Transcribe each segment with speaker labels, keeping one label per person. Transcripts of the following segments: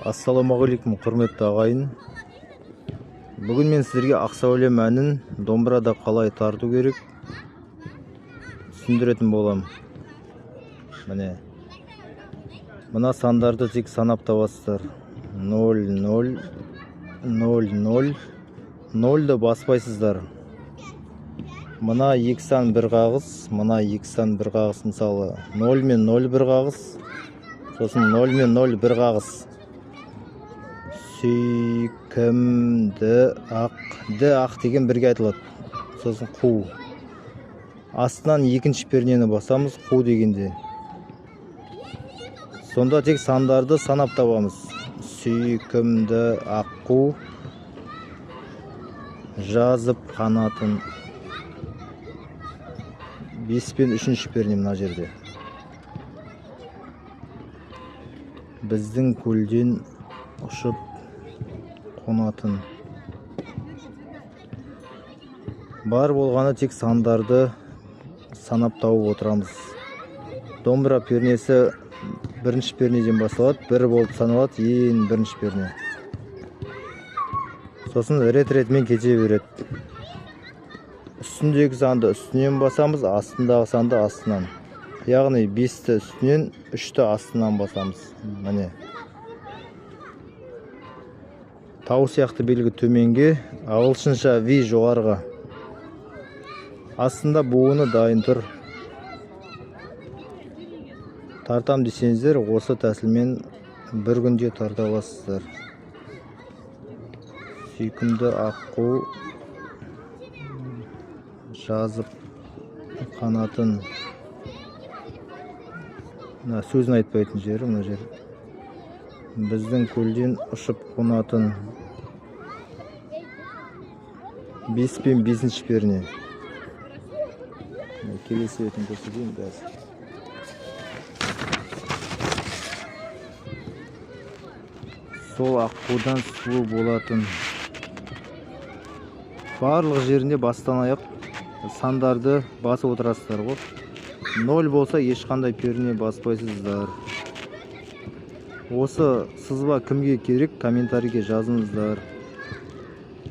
Speaker 1: Ассалаумағалейкум, құрметті ағайын. Бүгін мен сіздерге Ақсәулем әнін домбырада қалай тарту керек түсіндіретін болам. Міне. Мына сандарды тек санап табасыздар. 0 0 0 0 0-ді баспайсыздар. Мына екі сан бір қағыс, мына екі сан бір қағыс, мысалы 0 мен 0 бір қағыс, сосын 0 мен 0 бір қағыс. Сүйкімді ақ, ді ақ деген бірге айтылады. Сосын қу. Астынан екінші пернені басамыз, қу дегенде. Сонда тек сандарды санап табамыз. Сүйкімді аққу жазып қанатын. 5 пен 3-ші перне мына жерде. Біздің көлден ұшып қонатын. Бар болғаны тек сандарды санап тауып отырамыз. Домбыра пернесі бірінші пернеден басталады, бір болып саналады, ең бірінші перне. Сосын рет-ретімен кете береді. Үстіндегі санды үстінен басамыз, астындағы санды астынан. Яғни 5-ті үстінен, 3-ті астынан басамыз. Міне. Тау сияқты белгі төменге, ағылшынша V жоғарыға. Астында буыны дайын тұр. Тартам десеңіздер, осы тәсілмен бір күнде тарта аласыздар. Сүйкімді аққу жазып қанатын. Мына сөзін айтпайтын жері мына жер. Біздің көлден ұшып қонатын. 5 пен 5-ші перне. Келесі бетін көрсетейін қазір. Сол аққудан сұлу болатын. Барлық жерінде бастан аяқ сандарды басып отырасыздар ғой. 0 болса ешқандай перне баспайсыздар. Осы сызба кімге керек, комментарийге жазыңыздар.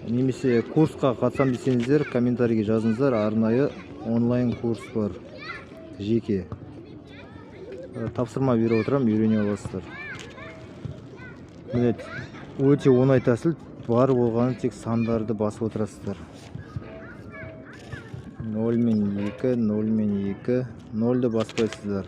Speaker 1: Немесе курсқа қатысам десеңіздер, комментарийге жазыңыздар. Арнайы онлайн курс бар, жеке. Тапсырма беріп отырамын, үйрене аласыздар. Міне, өте оңай тәсіл, бар болғаны тек сандарды басып отырасыздар. 0 мен 2, 0 мен 2, 0-ді баспайсыздар.